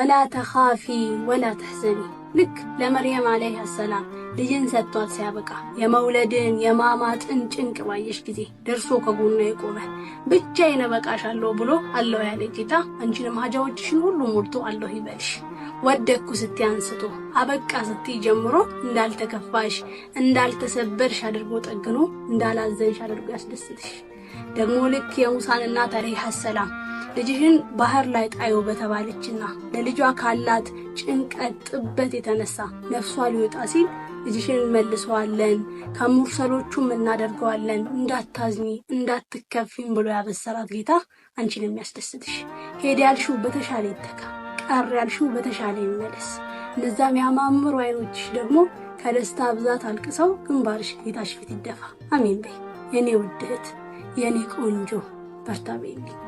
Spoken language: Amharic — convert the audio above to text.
ወላ ተኻፊ ወላ ተሕዘኒ። ልክ ለመርየም ዓለይሃ ሰላም ልጅን ሰጥቷት ሲያበቃ የመውለድን የማማጥን ጭንቅ ባየሽ ጊዜ ደርሶ ከጎኗ የቆመ፣ ብቻዬን እበቃሻለሁ ብሎ አለሁ ያለ ጌታ አንቺንም ሀጃዎችሽን ሁሉ ሞልቶ አለሁ ይበልሽ። ወደኩ ስትይ አንስቶ፣ አበቃ ስትይ ጀምሮ፣ እንዳልተከፋሽ እንዳልተሰበርሽ አድርጎ ጠግኖ፣ እንዳላዘንሽ አድርጎ ያስደስትሽ። ደግሞ ልክ የሙሳን እናት ዓለይሃ ሰላም ልጅሽን ባህር ላይ ጣዩ በተባለችና ለልጇ ካላት ጭንቀት ጥበት የተነሳ ነፍሷ ሊወጣ ሲል፣ ልጅሽን እንመልሰዋለን፣ ከሙርሰሎቹም እናደርገዋለን፣ እንዳታዝኒ እንዳትከፊም ብሎ ያበሰራት ጌታ አንቺን የሚያስደስትሽ። ሄድ ያልሽው በተሻለ ይተካ፣ ቀር ያልሽው በተሻለ ይመለስ። እነዛም ያማምሩ አይኖችሽ ደግሞ ከደስታ ብዛት አልቅሰው ግንባርሽ ጌታሽ ፊት ይደፋ። አሜን በይ የኔ ውድ እህት፣ የኔ ቆንጆ፣ በርታ በይልኝ።